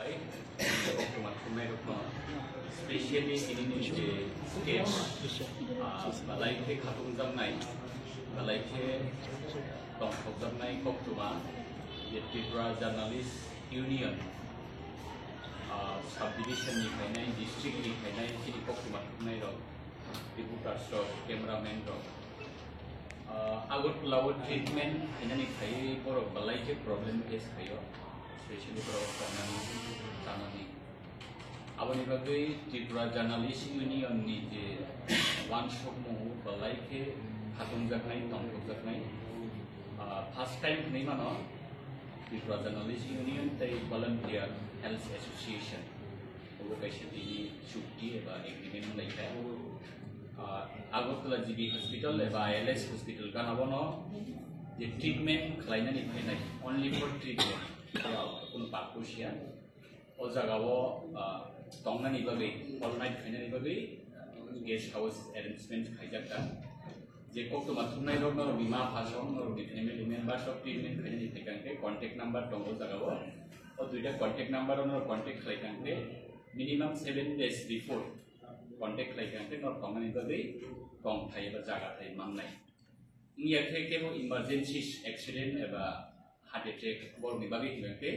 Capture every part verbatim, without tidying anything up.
Koktwma thumnairokno, specially tinini je state, ah, belai khe khatungjaknai, belai khe tongthokjaknai koktwma, je Tripura Journalist Union, ah, subdivision ni phainai, district ni phainai, chini koktwma thumnairok, reporters rok, cameraman rok, ah, Agartala o treatment khainani phaiwi borok belai khe problem face khaio, specially borok tongnani, chanani. Aboni bagwi Tripura Journalist Union ni je uansukmung belai khe khatungjaknai, tongthokjaknai. Ah, first time hwnwi mano Tripura Journalist Union tei Volunteer Health Association. Obo kaisa tini chukti eba agreement wnglaikha. Ah, Agartala G B Hospital eba I L S Hospital gana bono je treatment khlainani phainai, only for treatment, kunu purpose ya. O jagao, ah, tongnani bagwi, overnight khainani bagwi, ah, guest house arrangement khaijak kha. Je koktwma thumnairok norokni ma pha song, norokni family members rok treatment khainani phaikha hwnkhe contact number tongo o jagao. O duita contact number o norok contact khlai kha hwnkhe minimum seven days before contact khlai kha hwnkhe norok tongnani bagwi tongthai eba jagathai mannai. Wngya khe kebo emergency accident eba heart attack borokni bagwi hwnkhe,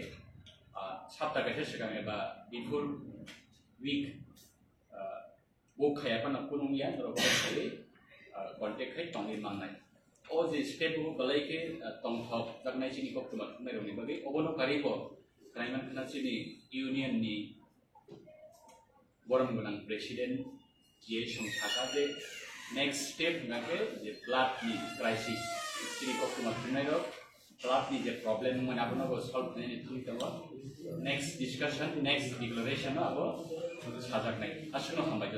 ah, sapta kaisa swkang eba before week, ah, bo khaya phano kunu wngya, norok kok khlaiwi, ah, contact khai tongwi mannai. O je step o belai khe, ah, tongthok jaknai chini koktwma thumnairokni bagwi, obono karwi bo khlaiman khna chini union ni borom gwnang president J S Song saka je next step hwnkhe je blood ni crisis, chini koktwma thumnairok blood ni je problem wngmani abono bo solve khlainani thangwi tongo. Next discussion, next declaration no abo sajaknai. Aswkno hambai.